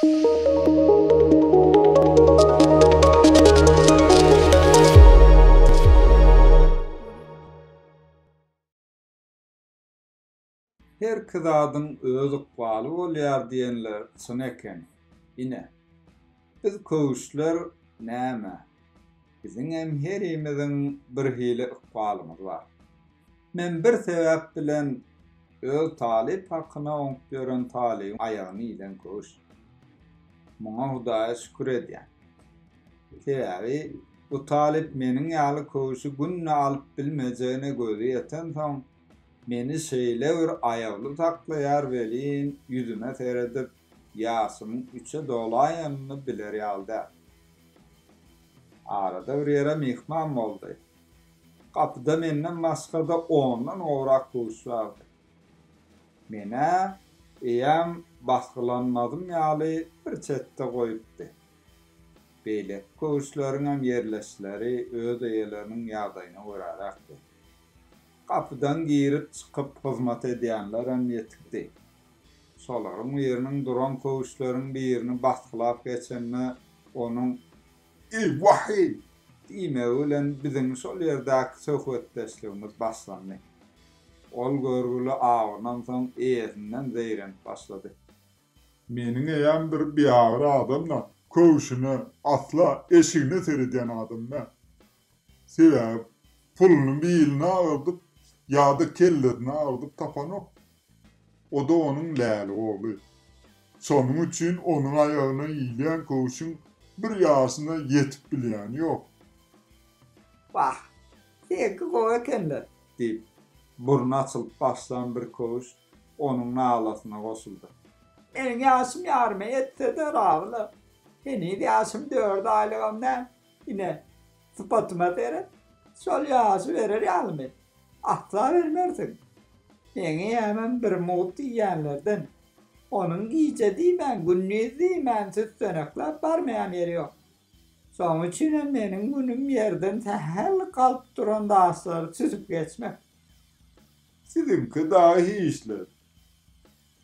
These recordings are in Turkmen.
Herki zadyň öz ykbaly bolýar diýenler çyn eken. Ine, biz köwüşler näme, biziňem herimiziň birhili ykbalymyz bar. Men bir sebäp bilen öz talyp hakyna oňup ýören talybyň aýagyny iýen köwüş. Muňa Hudaýa şükür edýän. Sebäbi bu talyp meniň ýaly köwşi günde alyp bilmejegine gözi ýetensoň, meni şeýle bir aýawly saklaýar welin, ýüzüme seredip, ýaşymyň üçe dolaýanyny biler ýaly däl. Arada bir ýere myhman boldy. Gapyda menden başga-da ondan gowrak köwüş bardy. Men-ä eýýäm basgylanmazym ýaly bir çetde goýupdy. Beýleki köwüşleriňem ýerleşleri öz eýeleriniň ýagdaýyna göräräkdi. Gapydan girip-çykyp hyzmat edýänlerem ýetikdi. Şolaryň biriniň duran köwüşleriň birini basgylap geçende onuň Eý, wah-eý! Diýmegi bilen biziň şol ýerdäki söhbetdeşligimiz başlandy. Ol görgüli awunansoň eýesinden zeýrenip başlady. Meniň eýäm bir biagyr adam-da, köwşüne, asla eşigine seredýän adam däl. Sebäbi puluny bilini agyrdyp ýa-da kellesini agyrdyp tapanok. O-da onuň lälik ogly. Şonuň üçin onuň aýagyna iýilýän köwşüň bir ýaşyna ýetip bilýäni ýok. Wah, seňki gowy eken-le! Diýip, burny açylyp başlan bir köwüş onuň nalasyna goşuldy. Meniň ýaşym ýaryma ýetse-de razyla. Heniz ýaşym dört aýlygam däl. Ine, sypatyma seret. Şol ýaşy berer ýalymy? Asla bermersiň. Meň eýämem bir mugt iýýänlerden. Onuň gije diýmän, gündiz diýmän süssenekläp barmaýan ýeri ýok. Şonuň üçinem meniň günüm ýerden sähel galyp duran daşlary süzüp geçmek. Siziňki dagy hiçler.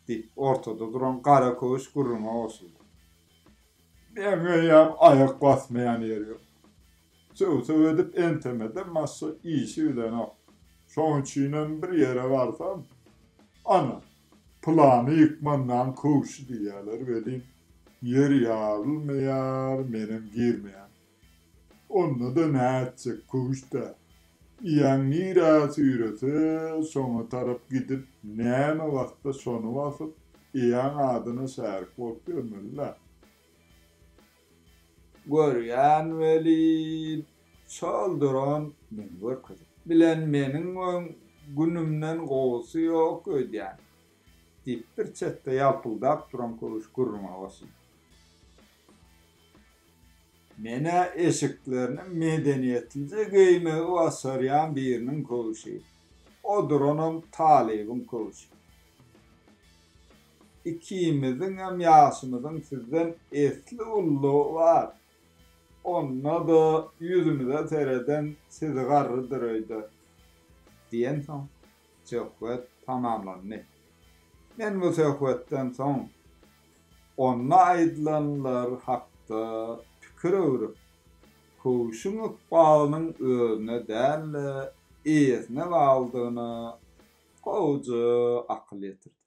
Diýip, ortada duran gara köwüş gürrüňe goşuldy. Meň eýäm aýak basmaýan ýeri ýok. Söw-söw edip entemeden başga işi bilenok. Şoň üçinem bir ýere barsam, Ana, pylany ýykmandaň köwşi diýýärler welin, ýer ýarylmaýar, menem girmeýän. Onda-da nätjek, köwüş-dä. Iýäň nirä süýrese, şoňa tarap gidip, näme bassa şony basyp, eýäň adyna şärik bolup ýörmeli-dä. Görýän welin, şol duran meni görkezip. Bilen meniň öň günümden gowusy ýok öýdýän, diýip, bir çetde ýalpyldap duran köwüş gürrüňe goşuldy. Men-ä eşiklerini medeniýetlije geýmegi başarýan biriniň köwşi. O duranam talybyň köwşi. Ikimiziňem ýaşymyzyň sizden esli ululygy bar. Onda-da ýüzümize sereden sizi garrydyr öýder. Diýensoň, söhbet tamamlandy. Men bu söhbetden soň onda aýdylanlar hakda pikir öwrüp, köwşüň ykbalynyň özüne däl-de, eýesine baglydygyna gowuja akyl ýetirdim.